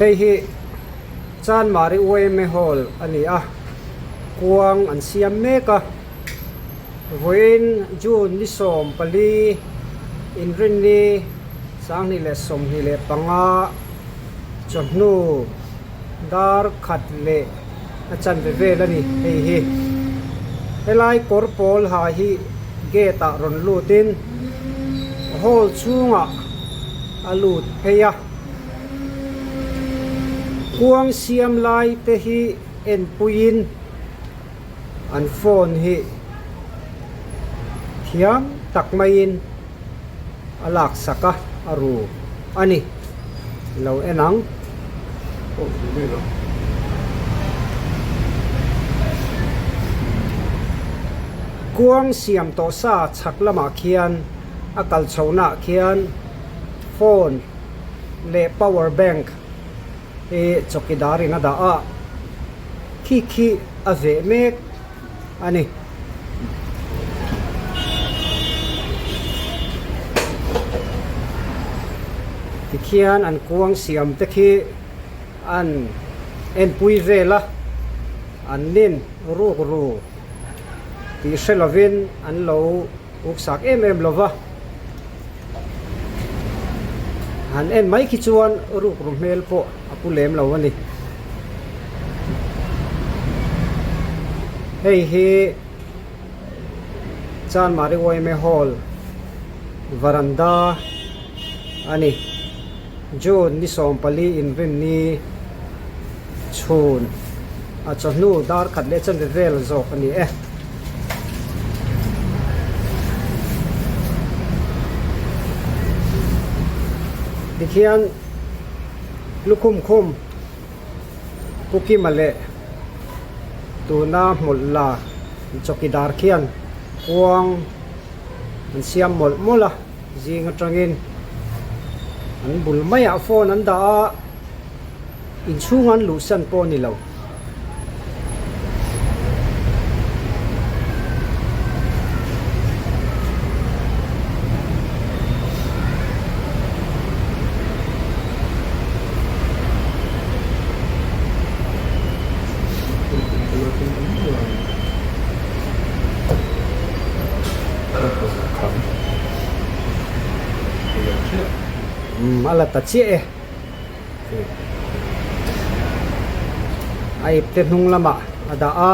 Hei hi Chanmari yma Hall a ni a, kuang an siam mek a, vawiin June ni 14 inrinni 2025 chawhnu dar khat leh a chanve vel a ni hei hi. Helai kawr pawl ha hi gate ah rawn lut in hall chhungah a lut phei a. Kuang siam lai te hi enpuiin an phone hi thiam tak maiin a lak sak a, a ru a ni. Lo en ang. Kuang siam tawh sa chhak lamah khian a kal chhohna ah khian phone leh power bank hi chawkidar in a dah a, khi khi a veh mek a ni. Tikhian an kuang siam te khi an enpui vel a, an nin ruk ru tih hre lovin an lo uksak em em lo va. Han en mai khi chuan ruk ru hmel pawh a pu lem lo a ni. Hei hi Chanmari yma Hall varanda a ni. June ni 14 inrinni chhun a chawhnu dar khat leh chanve vel zawk a ni e. Tikhian lukhum khum Pu Kima leh tuna hmawlh la chawkidar khian kuang an siam mawlh mawlh a zing atangin an bul maiah phone an dah a inchhung an luhsan pawh a ni lo. Umm a la ta chiah e a ipte hnung lamah a dah a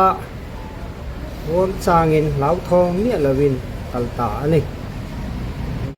huam changin hlauthawng miah lovin kal ta a ni.